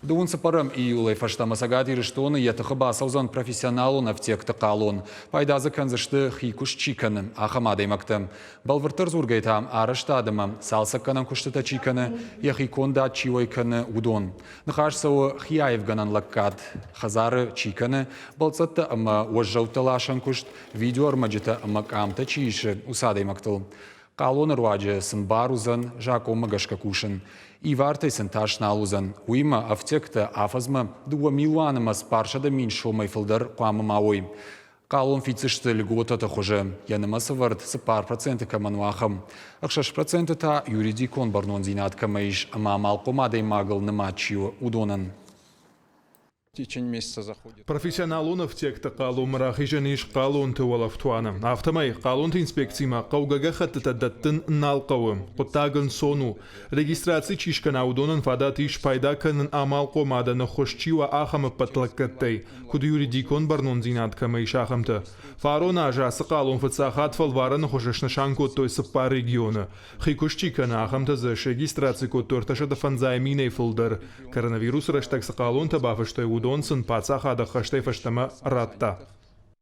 Дыууын цыппӕрӕм июлӕй фӕстӕмӕ Цӕгат Ирыстоны йӕ тыхы бацӕудзӕн профессионалон ӕфтиӕгты хъалон. Пайда дзы кӕндзысты, хи куыст чи кӕны, ахӕм адӕймӕгтӕ. Бӕлвырддӕр дзургӕйӕ та, арӕзтад ӕмӕ цалцӕггӕнӕн куыстытӕ чи кӕны, йӕхи кондад чи уӕй кӕны, уыдон. Ныхас цӕуы хи аивгӕнӕн лӕггад хӕдзары чи кӕны, бӕлццӕттӕ ӕмӕ уӕззӕуттӕ ласӕн куыст, видеоӕрмӕджытӕ ӕмӕ къамтӕ чи исы, уыцы адӕймӕгтыл. Хъалоны руаджы сын бар уыдзӕн закъонмӕ гӕсгӕ кусын. Ивартӕй сын тас нал уыдзӕн. Уыимӕ ӕфтиӕгтӕ афӕдзмӕ 2 милуаны ӕмӕ 400 000 сомӕй фылдӕр хъуамӕ ма уой. Хъалон фиддзысты льготӕты хуызы, йӕ нымӕц ӕвӕрд 4% кӕмӕн у, ахӕм. 6% та юридикон бӕрнондзинад кӕмӕ ис ӕмӕ амалхъом адӕймагыл нымад чи у, уыдонӕн. Профессионалон ӕфтиӕгты хъалонмӕ рахизӕн ис хъалонты уӕлӕфтуаны. Афтӕмӕй хъалонты инспекцимӕ хъӕугӕ гӕххӕттытӕ дӕттын нал хъӕуы. Хъуыддаг ӕнцон у. Регистраци чи скӕна, уыдонӕн фадат ис пайда кӕнын амалхъомадӕн ӕххуыс чи уа, ахӕм ӕппӕт лӕггӕдтӕй, куыд юридикон бӕрнондзинад кӕмӕ ис, ахӕмтӕ. Фарон аз ацы хъалон фыццаг хатт фӕлварӕны хуызы снысан кодтой цыппар регионы. Хи куыст чи кӕны, ахӕмтӕ дзы срегистраци кодтой 305 минӕй фылдӕр. Коронавирусы рӕстӕг цы хъалонтӕ бафыстой, уыдон сын паддзахад ӕххӕстӕй фӕстӕмӕ радта.